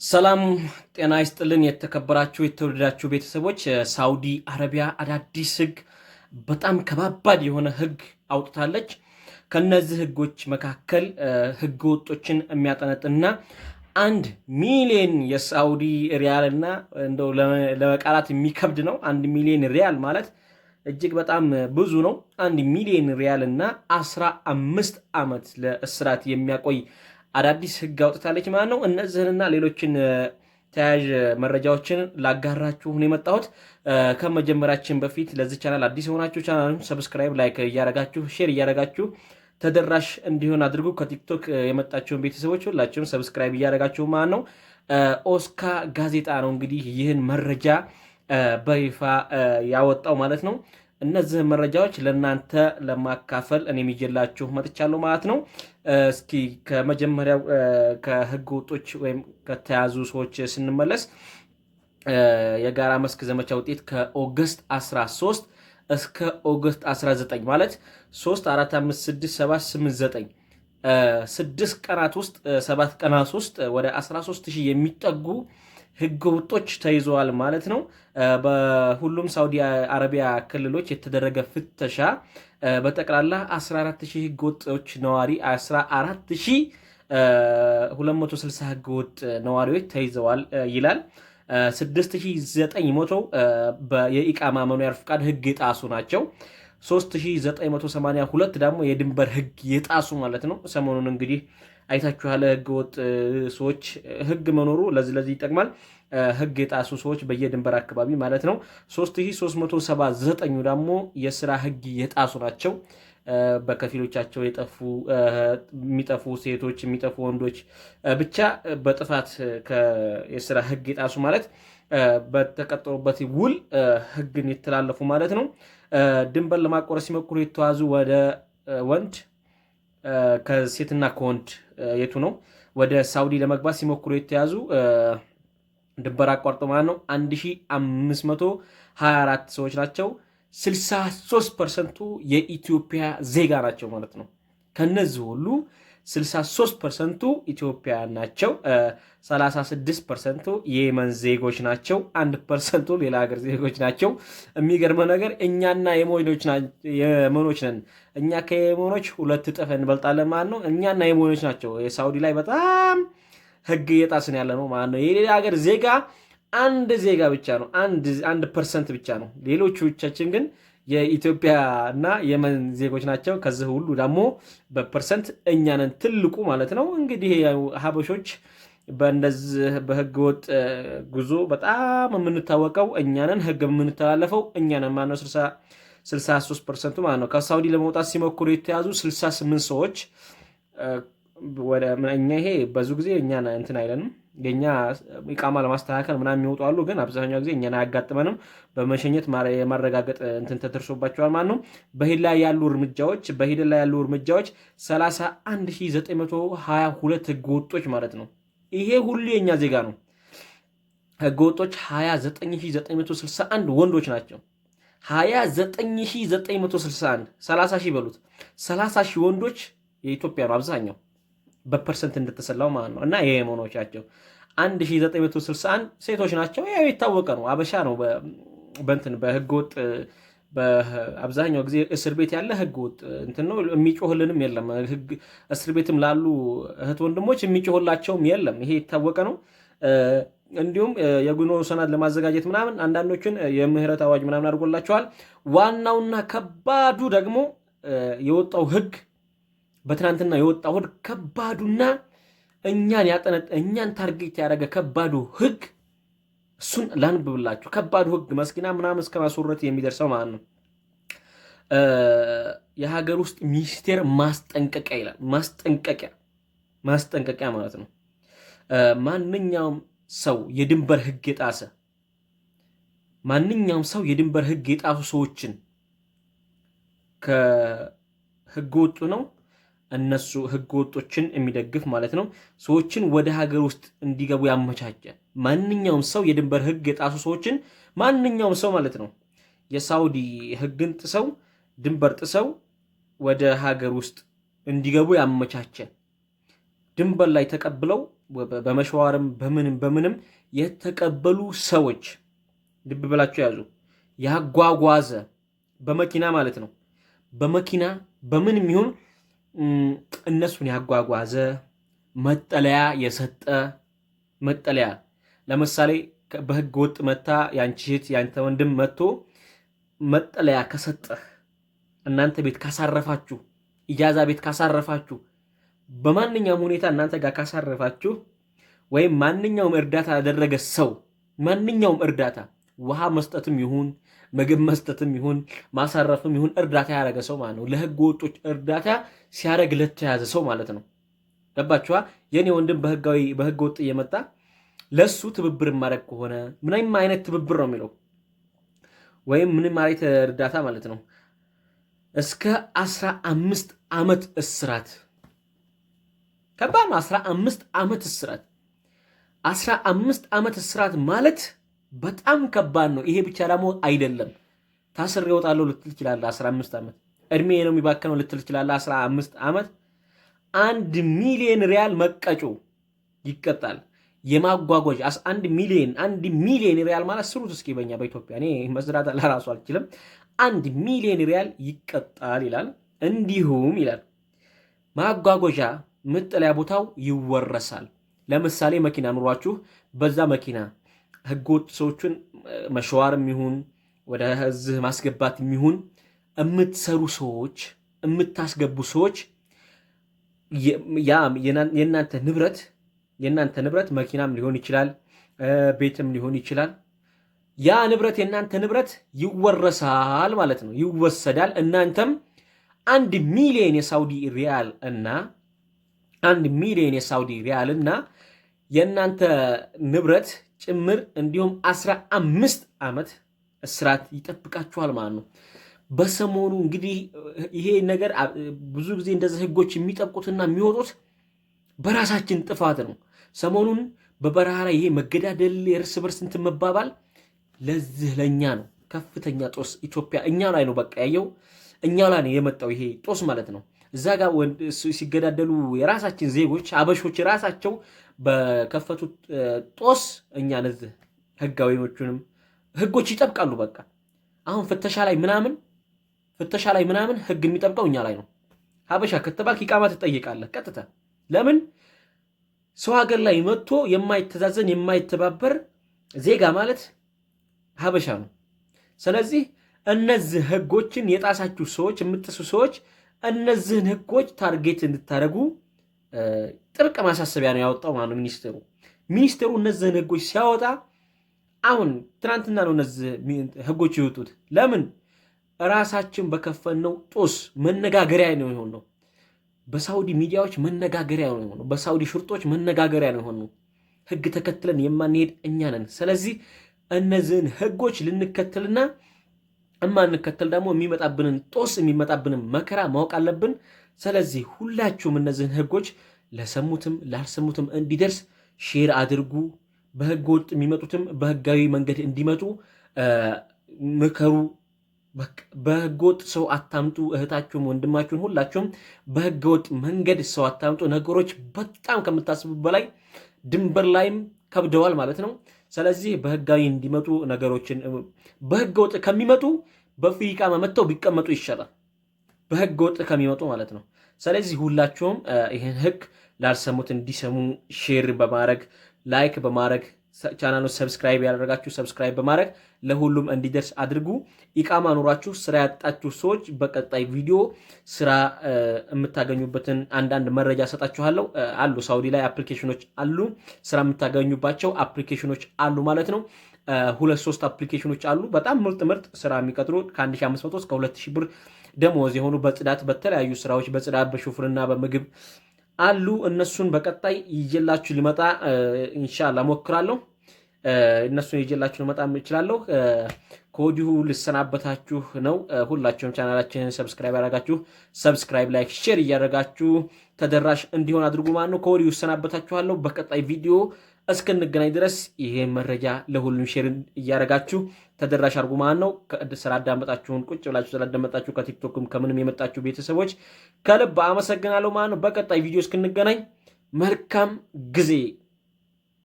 ሰላም ጤና ይስጥልን። የተከበራችሁ የተወደዳችሁ ቤተሰቦች፣ ሳውዲ አረቢያ አዳዲስ ህግ፣ በጣም ከባባድ የሆነ ህግ አውጥታለች። ከነዚህ ህጎች መካከል ህገ ወጦችን የሚያጠነጥንና 1 ሚሊዮን የሳውዲ ሪያል እና እንደው ለመቃላት የሚከብድ ነው። 1 ሚሊዮን ሪያል ማለት እጅግ በጣም ብዙ ነው። 1 ሚሊዮን ሪያል እና 15 ዓመት ለእስራት የሚያቆይ አዳዲስ ህግ አውጥታለች ማለት ነው። እነዚህንና ሌሎችን ተያያዥ መረጃዎችን ላጋራችሁ ነው የመጣሁት። ከመጀመራችን በፊት ለዚህ ቻናል አዲስ የሆናችሁ ቻናሉን subscribe፣ like እያረጋችሁ፣ share እያረጋችሁ ተደራሽ እንዲሆን አድርጉ። ከቲክቶክ የመጣችሁን ቤተሰቦች ሁላችሁም subscribe እያረጋችሁ ማለት ነው። ኦስካ ጋዜጣ ነው እንግዲህ ይህን መረጃ በይፋ ያወጣው ማለት ነው። እነዚህ መረጃዎች ለእናንተ ለማካፈል እኔም ይዤላችሁ መጥቻለሁ ማለት ነው። እስኪ ከመጀመሪያው ከህገ ወጦች ወይም ከተያዙ ሰዎች ስንመለስ፣ የጋራ መስክ ዘመቻ ውጤት ከ August 13 እስከ August 19 ማለት 3፣ 4፣ 5፣ 6፣ 7፣ 8፣ 9፣ 6 ቀናት ውስጥ፣ 7 ቀናት ውስጥ ወደ 13 ሺህ የሚጠጉ ህገ ወጦች ተይዘዋል ማለት ነው። በሁሉም ሳውዲ አረቢያ ክልሎች የተደረገ ፍተሻ በጠቅላላ 14 ሺህ ህገ ወጦች ነዋሪ፣ 14,260 ህገ ወጥ ነዋሪዎች ተይዘዋል ይላል። 6900 የኢቃማ መኖሪያ ፍቃድ ህግ የጣሱ ናቸው። 3982 ደግሞ የድንበር ህግ የጣሱ ማለት ነው። ሰሞኑን እንግዲህ አይታችኋል። ህገ ወጥ ሰዎች ህግ መኖሩ ለዚህ ለዚህ ይጠቅማል። ህግ የጣሱ ሰዎች በየድንበር አካባቢ ማለት ነው። 3379 ደግሞ የስራ ህግ የጣሱ ናቸው። በከፊሎቻቸው የጠፉ፣ የሚጠፉ ሴቶች፣ የሚጠፉ ወንዶች፣ ብቻ በጥፋት የስራ ህግ የጣሱ ማለት በተቀጠሩበት ውል ህግን የተላለፉ ማለት ነው። ድንበር ለማቋረጥ ሲሞክሩ የተያዙ ወደ ወንድ፣ ከሴትና ከወንድ የቱ ነው? ወደ ሳውዲ ለመግባት ሲሞክሩ የተያዙ ድንበር አቋርጦ ማለት ነው 1524 ሰዎች ናቸው። 63 ፐርሰንቱ የኢትዮጵያ ዜጋ ናቸው ማለት ነው። ከነዚህ ሁሉ 63 ፐርሰንቱ ኢትዮጵያውያን ናቸው። 36 ፐርሰንቱ የየመን ዜጎች ናቸው። 1 ፐርሰንቱ ሌላ ሀገር ዜጎች ናቸው። የሚገርመው ነገር እኛና የመኖች ነን። እኛ ከየመኖች 2 እጥፍ እንበልጣለን ማለት ነው። እኛና የመኖች ናቸው። የሳውዲ ላይ በጣም ህግ እየጣስን ያለ ነው ማለት ነው። የሌላ ሀገር ዜጋ አንድ ዜጋ ብቻ ነው፣ 1% ብቻ ነው። ሌሎቻችን ግን የኢትዮጵያ እና የመን ዜጎች ናቸው። ከዚህ ሁሉ ደግሞ በ percent እኛ ነን ትልቁ ማለት ነው። እንግዲህ ሀበሾች በእንደዚህ በህገወጥ ጉዞ በጣም የምንታወቀው እኛ ነን። ህግ የምንተላለፈው እኛ ነን ማለት ነው። 63 ፐርሰንቱ ማለት ነው። ከሳውዲ ለመውጣት ሲሞክሩ የተያዙ 68 ሰዎች ወደ እኛ ይሄ ብዙ ጊዜ እኛ እንትን አይለንም። የኛ ኢቃማ ለማስተካከል ምናምን የሚወጡ አሉ፣ ግን አብዛኛው ጊዜ እኛን አያጋጥመንም። በመሸኘት የማረጋገጥ እንትን ተደርሶባቸዋል ማለት ነው። በሂደት ላይ ያሉ እርምጃዎች 31,922 ህገወጦች ማለት ነው። ይሄ ሁሉ የእኛ ዜጋ ነው። ህገወጦች 29,961 ወንዶች ናቸው። 29,961፣ 30 ሺህ በሉት፣ 30 ሺህ ወንዶች የኢትዮጵያ ነው አብዛኛው በ percent እንደተሰላው ማለት ነው። እና የየመኖች ናቸው። 1961 ሴቶች ናቸው። ያው የታወቀ ነው። አበሻ ነው በእንትን በህገወጥ በአብዛኛው ጊዜ እስር ቤት ያለ ህገወጥ እንትን ነው። የሚጮህልንም የለም። እስር ቤትም ላሉ እህት ወንድሞች የሚጮህላቸውም የለም። ይሄ የታወቀ ነው። እንዲሁም የጉዞ ሰነድ ለማዘጋጀት ምናምን አንዳንዶችን የምህረት አዋጅ ምናምን አድርጎላቸዋል። ዋናውና ከባዱ ደግሞ የወጣው ህግ፣ በትናንትና የወጣው ህግ፣ ከባዱና እኛን ያጠነጠ፣ እኛን target ያደረገ ከባዱ ህግ እሱን ላንብብላችሁ። ከባዱ ህግ መስኪና ምናምን እስከ ማስወረት የሚደርሰው ማለት ነው። የሀገር ውስጥ ሚኒስቴር ማስጠንቀቂያ ይላል። ማስጠንቀቂያ፣ ማስጠንቀቂያ ማለት ነው። ማንኛውም ሰው የድንበር ህግ የጣሰ፣ ማንኛውም ሰው የድንበር ህግ የጣሱ ሰዎችን ከህገ ወጡ ነው እነሱ ህገ ወጦችን የሚደግፍ ማለት ነው። ሰዎችን ወደ ሀገር ውስጥ እንዲገቡ ያመቻቸ ማንኛውም ሰው፣ የድንበር ህግ የጣሱ ሰዎችን ማንኛውም ሰው ማለት ነው፣ የሳውዲ ህግን ጥሰው፣ ድንበር ጥሰው ወደ ሀገር ውስጥ እንዲገቡ ያመቻቸ ድንበር ላይ ተቀብለው በመሸዋርም በምንም በምንም የተቀበሉ ሰዎች፣ ልብ ብላችሁ ያዙ። ያጓጓዘ በመኪና ማለት ነው። በመኪና በምንም ይሁን እነሱን ያጓጓዘ፣ መጠለያ የሰጠ፣ መጠለያ ለምሳሌ በህገ ወጥ መታ ያንቺ እህት ያንተ ወንድም መጥቶ መጠለያ ከሰጠህ፣ እናንተ ቤት ካሳረፋችሁ፣ ኢጃዛ ቤት ካሳረፋችሁ፣ በማንኛውም ሁኔታ እናንተ ጋር ካሳረፋችሁ ወይም ማንኛውም እርዳታ ያደረገ ሰው፣ ማንኛውም እርዳታ ውሃ መስጠትም ይሁን ምግብ መስጠትም ይሁን ማሳረፍም ይሁን እርዳታ ያደረገ ሰው ማለት ነው። ለህገ ወጦች እርዳታ ሲያደርግ ለተያዘ ሰው ማለት ነው። ገባችኋ? የኔ ወንድም በህጋዊ በህገ ወጥ እየመጣ ለሱ ትብብር ማድረግ ከሆነ፣ ምንም አይነት ትብብር ነው የሚለው ወይም ምንም አይነት እርዳታ ማለት ነው፣ እስከ 15 ዓመት እስራት። ከባድ ነው። 15 ዓመት እስራት፣ 15 ዓመት እስራት ማለት በጣም ከባድ ነው። ይሄ ብቻ ደግሞ አይደለም። ታስሬ እወጣለሁ ልትል ትችላለህ። 15 ዓመት እድሜ ነው የሚባከነው ልትል ትችላለህ። 15 ዓመት፣ 1 ሚሊዮን ሪያል መቀጮ ይቀጣል። የማጓጓዣ 1 ሚሊዮን፣ 1 ሚሊዮን ሪያል ማለት ስሩት እስኪ በኛ በኢትዮጵያ፣ እኔ መስራት ለራሱ አልችልም። 1 ሚሊዮን ሪያል ይቀጣል ይላል። እንዲሁም ይላል ማጓጓዣ መጠለያ ቦታው ይወረሳል። ለምሳሌ መኪና ኑሯችሁ በዛ መኪና ህገወጥ ሰዎችን መሸዋርም ይሁን ወደ እዚህ ማስገባት የሚሆን የምትሰሩ ሰዎች፣ የምታስገቡ ሰዎች ያ የእናንተ ንብረት መኪናም ሊሆን ይችላል፣ ቤትም ሊሆን ይችላል። ያ ንብረት የእናንተ ንብረት ይወረሳል ማለት ነው፣ ይወሰዳል። እናንተም 1 ሚሊዮን የሳውዲ ሪያል እና 1 ሚሊዮን የሳውዲ ሪያል እና የእናንተ ንብረት ጭምር እንዲሁም 15 ዓመት እስራት ይጠብቃችኋል ማለት ነው። በሰሞኑ እንግዲህ ይሄ ነገር ብዙ ጊዜ እንደዚህ ህጎች የሚጠብቁትና የሚወጡት በራሳችን ጥፋት ነው። ሰሞኑን በበረሃ ላይ ይሄ መገዳደል፣ የእርስ በርስ እንትን መባባል ለዚህ ለእኛ ነው ከፍተኛ ጦስ። ኢትዮጵያ እኛ ላይ ነው በቃ ያየው፣ እኛ ላይ ነው የመጣው ይሄ ጦስ ማለት ነው። እዛ ጋር ሲገዳደሉ የራሳችን ዜጎች አበሾች ራሳቸው በከፈቱት ጦስ እኛ ለዚህ ህጋዊዎቹንም ህጎች ይጠብቃሉ። በቃ አሁን ፍተሻ ላይ ምናምን ህግ የሚጠብቀው እኛ ላይ ነው። ሀበሻ ከተባልክ ኢቃማ ትጠይቃለህ ቀጥታ። ለምን? ሰው ሀገር ላይ መጥቶ የማይተዛዘን የማይተባበር ዜጋ ማለት ሀበሻ ነው። ስለዚህ እነዚህ ህጎችን የጣሳችሁ ሰዎች፣ የምትጥሱ ሰዎች እነዚህን ህጎች target እንድታደርጉ ጥብቅ ማሳሰቢያ ነው ያወጣው ማለት ነው ሚኒስትሩ። ሚኒስትሩ እነዚህን ህጎች ሲያወጣ አሁን ትናንትና ነው እነዚህ ህጎች የወጡት። ለምን? ራሳችን በከፈትነው ጦስ መነጋገሪያ ነው የሆነው። በሳውዲ ሚዲያዎች መነጋገሪያ ነው የሆነው። በሳውዲ ሹርጦች መነጋገሪያ ነው የሆነው። ህግ ተከትለን የማንሄድ እኛ ነን። ስለዚህ እነዚህን ህጎች ልንከተልና እማንከተል ደግሞ የሚመጣብንን ጦስ የሚመጣብንን መከራ ማወቅ አለብን። ስለዚህ ሁላችሁም እነዚህን ህጎች ለሰሙትም ላልሰሙትም እንዲደርስ share አድርጉ። በህገ ወጥ የሚመጡትም በህጋዊ መንገድ እንዲመጡ ምከሩ። በህገ ወጥ ሰው አታምጡ። እህታችሁም ወንድማችሁን ሁላችሁም በህገ ወጥ መንገድ ሰው አታምጡ። ነገሮች በጣም ከምታስቡ በላይ ድንበር ላይም ከብደዋል ማለት ነው። ስለዚህ በህጋዊ እንዲመጡ ነገሮችን፣ በህገ ወጥ ከሚመጡ በ free ኢቃማ መጥተው ቢቀመጡ ይሻላል፣ በህገ ወጥ ከሚመጡ ማለት ነው። ስለዚህ ሁላችሁም ይህን ህግ ላልሰሙት እንዲሰሙ share በማድረግ፣ like በማድረግ፣ ቻናሉን subscribe ያላደረጋችሁ subscribe በማድረግ ለሁሉም እንዲደርስ አድርጉ። ኢቃማ ኑሯችሁ ስራ ያጣችሁ ሰዎች በቀጣይ ቪዲዮ ስራ የምታገኙበትን አንዳንድ መረጃ ሰጣችኋለሁ። አሉ፣ ሳውዲ ላይ application ኖች አሉ፣ ስራ የምታገኙባቸው application ኖች አሉ ማለት ነው። ሁለት ሶስት application ኖች አሉ። በጣም ምርጥ ምርጥ ስራ የሚቀጥሩ፣ ከ1500 እስከ 2000 ብር ደሞዝ የሆኑ፣ በጽዳት፣ በተለያዩ ስራዎች፣ በጽዳት፣ በሹፍርና፣ በምግብ አሉ። እነሱን በቀጣይ ይዤላችሁ ልመጣ ኢንሻአላህ እሞክራለሁ። እነሱን ይዤላችሁ ልመጣ እችላለሁ። ከወዲሁ ልሰናበታችሁ ነው። ሁላችሁም ቻናላችንን subscribe ያላደረጋችሁ subscribe፣ like፣ share እያደረጋችሁ ተደራሽ እንዲሆን አድርጉ ማለት ነው። ከወዲሁ እሰናበታችኋለሁ። በቀጣይ ቪዲዮ እስክንገናኝ ድረስ ይሄን መረጃ ለሁሉም share እያደረጋችሁ ተደራሽ አድርጉ ማለት ነው። ስላዳመጣችሁን፣ ቁጭ ብላችሁ ስላዳመጣችሁ፣ ከቲክቶክም ከምንም የመጣችሁ ቤተሰቦች ከልብ አመሰግናለሁ ማለት ነው። በቀጣይ ቪዲዮ እስክንገናኝ መልካም ጊዜ።